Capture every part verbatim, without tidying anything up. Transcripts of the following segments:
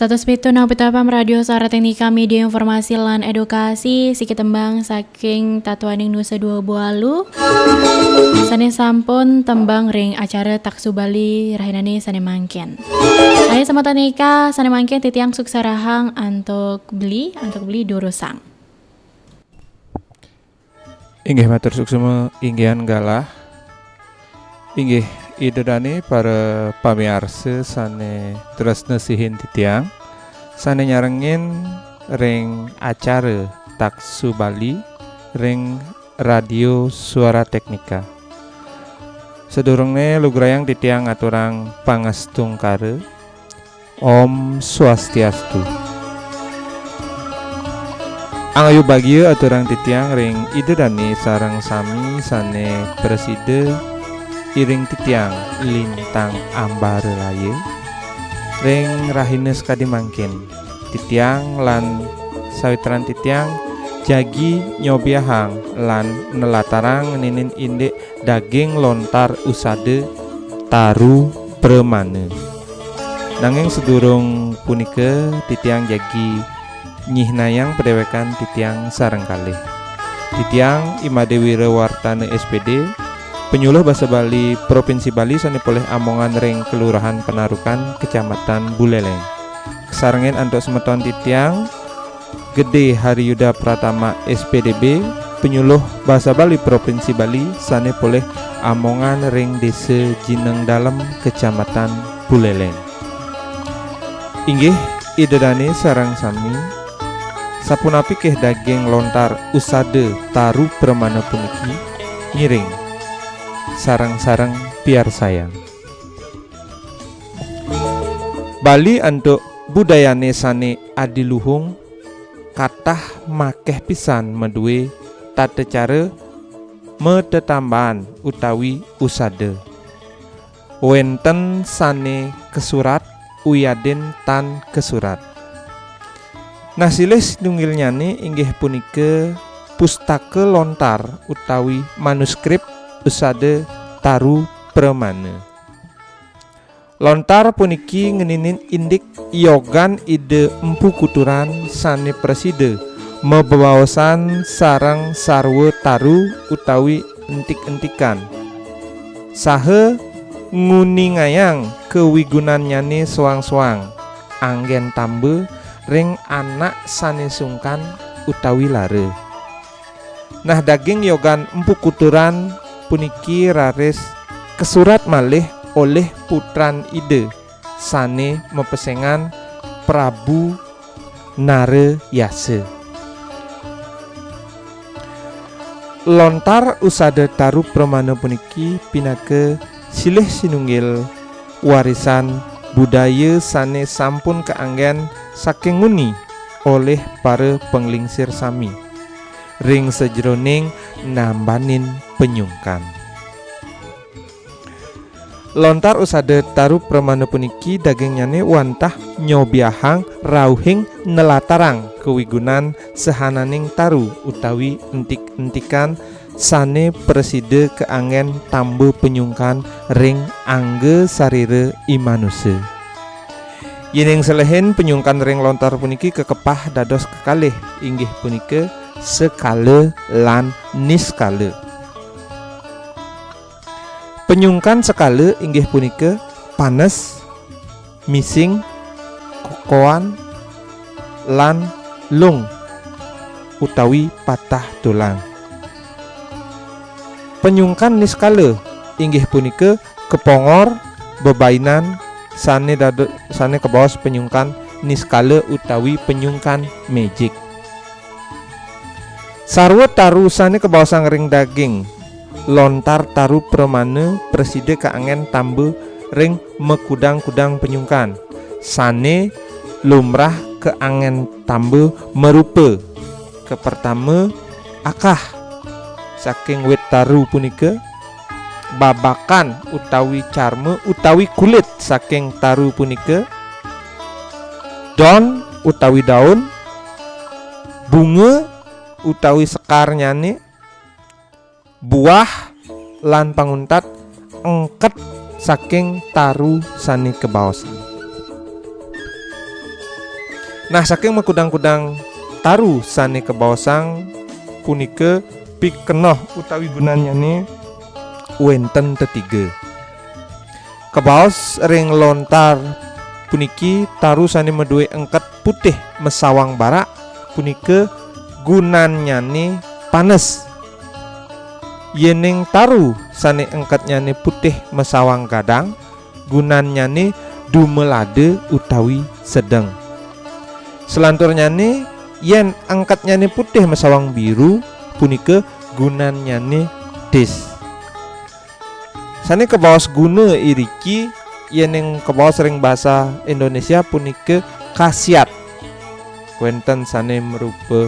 Satus pitu nang pitu F M Radio Suara Teknika, media informasi lan edukasi, siki tembang saking Tatuaning Nusa Dua Bualu. Sane sampun tembang ring acara Taksu Bali rahinane sane mangkin. Ayo semeton nika sane mangkin titiang suksarahang antuk beli, antuk beli durusang. Inggih matur suksma, inggihan galah. Inggih, Ida dane para pamiarsa sane tresna sihin titiang, sane nyarengin ring acara Taksu Bali ring Radio Suara Teknika. Sadurungne lugrayang titiang ngaturang pangastungkara. Om Swastiastu. Angayu bagia aturang titiang ring Ida dane sareng sami sane prasida iring titiang lintang ambara raya ring rahina sakadi mangkin. Titiang lan sawitran titiang jagi nyobiahang lan nelatarang ngenenin indik daging lontar usada taru pramana. Nanging sadurung punika titiang jagi nyihnayang padewekan titiang sareng kalih. Titiang I Made Wirawartana S P D, penyuluh basa Bali Provinsi Bali sane polih amongan ring Kelurahan Penarukan, Kecamatan Buleleng. Kasarengin antuk semeton titiang, Gede Hari Yuda Pratama S P D B, penyuluh basa Bali Provinsi Bali sane polih amongan ring Desa Jineng Dalem, Kecamatan Buleleng. Inggih, Ida dane sareng sami, sapunapikeh daging lontar usada taru pramana puniki? Ngiring, sareng-sareng piarsayang. Bali antuk budayane sane adiluhung, katah makeh pisan madue tata cara matetambahan utawi usada. Wenten sane kasurat wiadin tan kasurat. Nah, silih sinunggilnyane inggih punika pustaka lontar utawi manuskrip usada taru pramana. Lontar puniki ngeninin indik yogan Ida Empu Kuturan sane prasida mabebaosan sareng sarwa taru utawi entik-entikan, saha nguningayang kawigunannyane soang-soang, anggen tamba ring anak sane sungkan utawi lara. Nah, daging yogan Empu Kuturan puniki raris kasurat malih olih putran Ida sane mapesengan Prabu Narayasa. Lontar usada taru pramana puniki pinaka silih sinunggil warisan budaya sane sampun kaanggen saking nguni olih para panglingsir sami ring sajeroning nambanin panyungkan. Lontar usada taru pramana puniki dagingnyane wantah nyobiahang rauhing nelatarang kawigunan sahananing taru utawi entik-entikan sane prasida kaanggen tamba panyungkan ring angga sarira i manusa. Yening selehin panyungkan ring lontar puniki kakepah dados kekalih, inggih punika sekala lan niskala. Panyungkan sekala inggih punika panes, mising, kokoan, lan lung utawi patah tulang. Panyungkan niskala inggih punika kapongor, bebainan sane dado-, sane kabaos panyungkan niskala utawi panyungkan magic. Sarwa taru sane kabaosang ring daging lontar taru pramana prasida kaanggen tamba ring makudang-kudang panyungkan sane lumrah kaanggen tamba marupa, kapertama, akah saking wit taru punika, babakan utawi carma utawi kulit saking taru punika, don utawi daun, bunga utawi sekarnyane, buah lan panguntat engket saking taru sane kabaosang. Nah, saking makudang-kudang taru sane kabaosang punika pikenoh utawi gunannyane wenten tetiga. Kabaos ring lontar puniki taru sane madue engket putih masawang barak punika gunannyane panes. Yening taru sane engketnyane putih masawang gadang, gunannyane dumelada utawi sedeng. Selanturnyane, yen engketnyane putih masawang biru, punika gunannyane dis. Sane kabaos guna iriki, yening kabaos ring basa Indonesia punika khasiat. Wenten sane marupa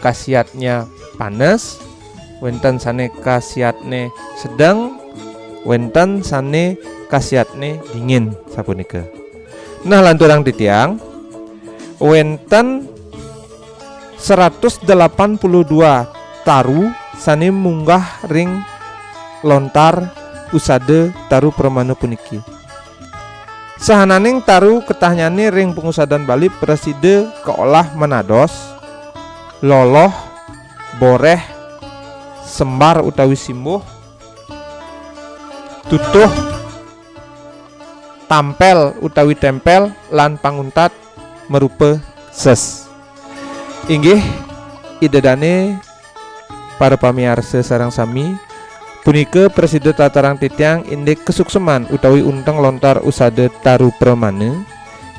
khasiatnya panes, wenten sane khasiatne sedeng, wenten sane khasiatne dingin, sapunika. Nah, lanturang titiang, wenten seratus delapan puluh dua taru sane munggah ring lontar usada taru pramana puniki. Sahananing taru ketahnyane ring pangusadan Bali prasida kaolah manados loloh, boreh, sembar utawi simbuh, tutuh, tampel utawi tempel, lan panguntat marupa ses. Inggih, Ida dane para pamiarsa sareng sami, punika prasida tlatarang titiang indik kasukseman utawi unteng lontar usada taru pramana,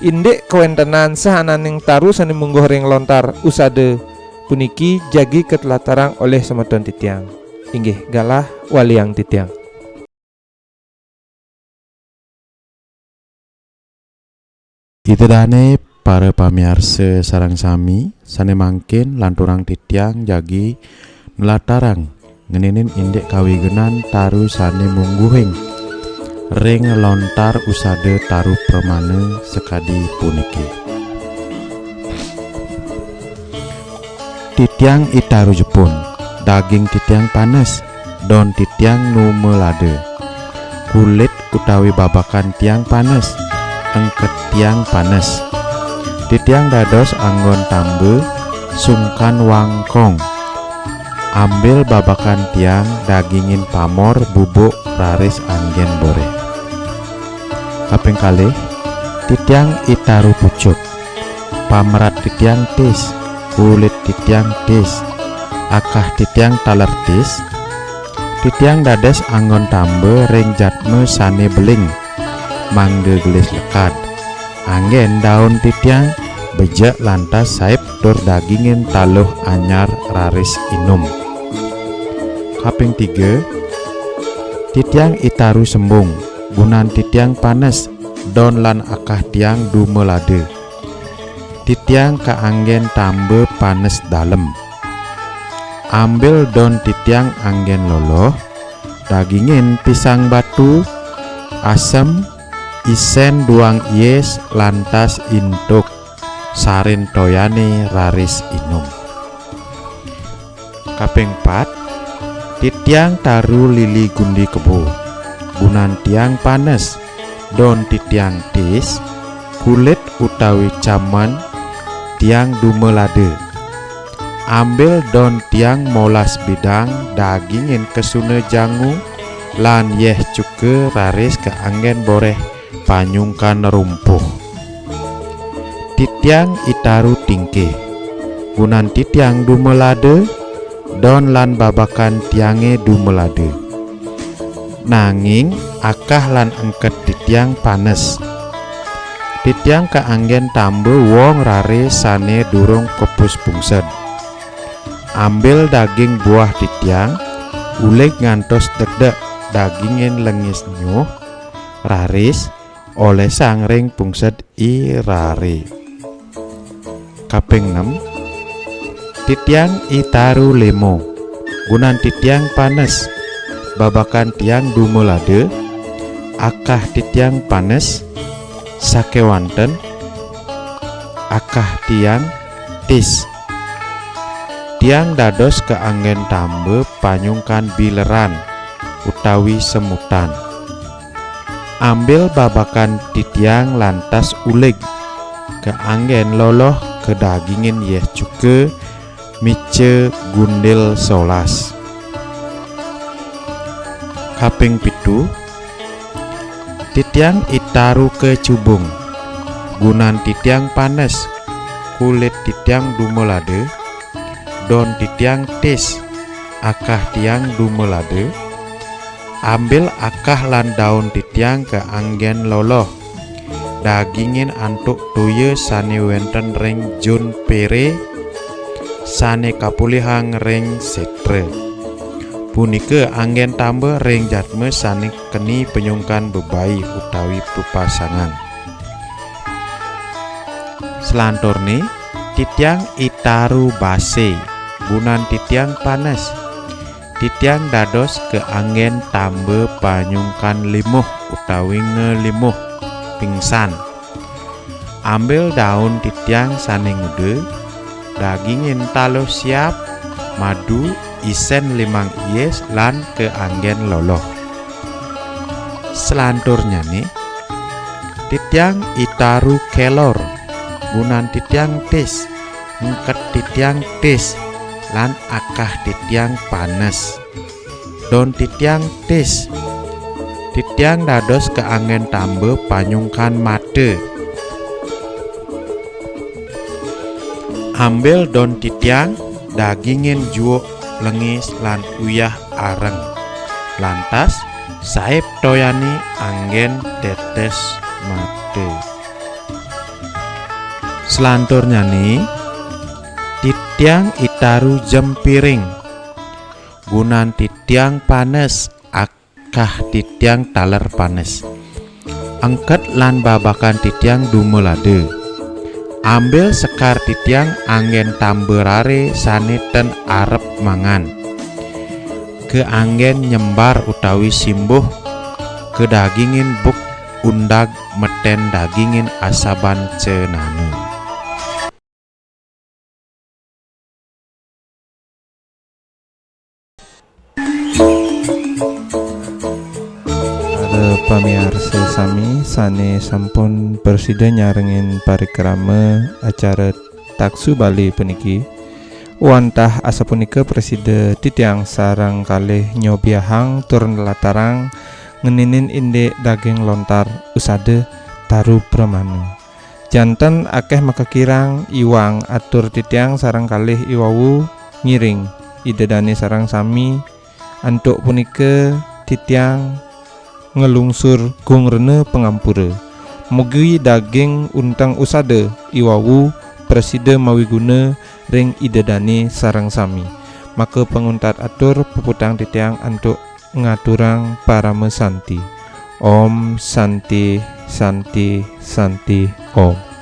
indik kawentenan sahananing taru sane mungguh ring lontar usada puniki jagi katlatarang olih semeton titiang. Inggih, galah waliang titiang. Ida dane para pamiarsa sareng sami, sane mangkin lanturang titiang jagi nlatarang ngeninin indik kawigenan taru sane mungguhing ring lontar usada taru pramana sakadi puniki. Titiang i taru jepun, daging titiang panes, don titiang numelada. Kulit utawi babakan tiang panes, engket tiang panes. Titiang dados anggon tamba, sungkan wangkong. Ambil babakan tiang dagingin pamor bubuk raris anggen boreh. Kaping kalih, titiang i taru pucuk. Pamrat titiang tis, kulit titiang tis, akah titiang taler tis. Titiang dados anggon tamba ring jadma sane beling, mangga gelis lekad. Anggen daun titiang bejek lantas saip tur dagingin taluh anyar raris inum. Kaping tiga, titiang i taru sembung, gunan titiang panes, don lan akah tiang dumelada. Titiang kaanggen tamba panes dalem. Ambil don titiang anggen loloh, dagingin pisang batu, asem, isen duang iis lantas intuk, sarin toyane raris inum. Kaping pat, titiang taru lili gundi kebo. Gunan tiang panes, don titiang tis, kulit utawi caman tiang dumelada. Ambil don tiang molas bidang dagingin kesuna jangu lan yeh cuka raris kaanggen boreh panyungkan rumpuh. Titiang i taru tingkih. Gunan titiang dumelada, don lan babakan tiange dumelada. Nanging akah lan engket titiang panes. Titiang kaanggen tamba wong rare sane durung kepus pungsed. Ambil daging buah titiang, ulig ngantos dedek dagingin lengis nyuh, raris olesang ring pungsed i rare. Kaping nem, titiang i taru lemo, gunan titiang panes, babakan tiang dumelade, akah titiang panes, sakewanten akah tiang tis. Tiang dados kaanggen tamba panyungkan bileran utawi semutan. Ambil babakan titiang lantas ulig, kaanggen loloh kadagingin yeh cuka mica gundil solas. Kaping pitu, titiang itaru kecubung, gunan titiang panes, kulit titiang dumelade, don titiang tis, akah tiang dumelade, ambil akah lan daun titiang kaanggen loloh, dagingin antuk toya sane wenten ring jun pere, sane kapulihang ring setra. Punika anggen tamba ring jadma sane keni panyungkan bebai utawi pepasangan. Selanturne, titiang itaru base, gunan titiang panes. Titiang dados kaanggen tamba panyungkan limuh utawi ngelimuh pingsan. Ambil daun titiang sane nguda, dagingin taluh siap, madu, isen limang iis lan kaanggen loloh. Selanturnyane, titiang itaru kelor, gunan titiang tis, engket titiang tis, lan akah titiang panes. Don titiang tis. Titiang dados kaanggen tamba panyungkan mata. Ambil don titiang, dagingin juuk lengis lan uyah areng. Lantas, saib toyane anggen tetes mata. Selanturnyane, titiang itaru jempiring. Gunan titiang panes, akah titiang taler panes. Engket lan babakan titiang dumelade. Ambil sekar titiang anggen tamba rare sane ten arep mangan. Kaanggen nyembar utawi simbuh, kadagingin buk undag meten dagingin asaban cenana. Para pamiarsa sami sane sampun prasida nyarengin parikrama acara Taksu Bali puniki, wantah asapunika prasida titiang sareng kalih nyobiahang tur nlatarang ngeninin indik daging lontar usada taru pramana. Janten akeh makakirang iwang atur titiang sareng kalih iwawu ngiring Ida Dane sareng sami. Antuk punika titiang nglungsur gung rena pangampura. Mugi daging unteng usada iwawu prasida mawiguna ring Ida Dane sareng sami. Maka panguntat atur puputang titiang antuk ngaturang parama santi. Om Santi, Santi, Santi, Om.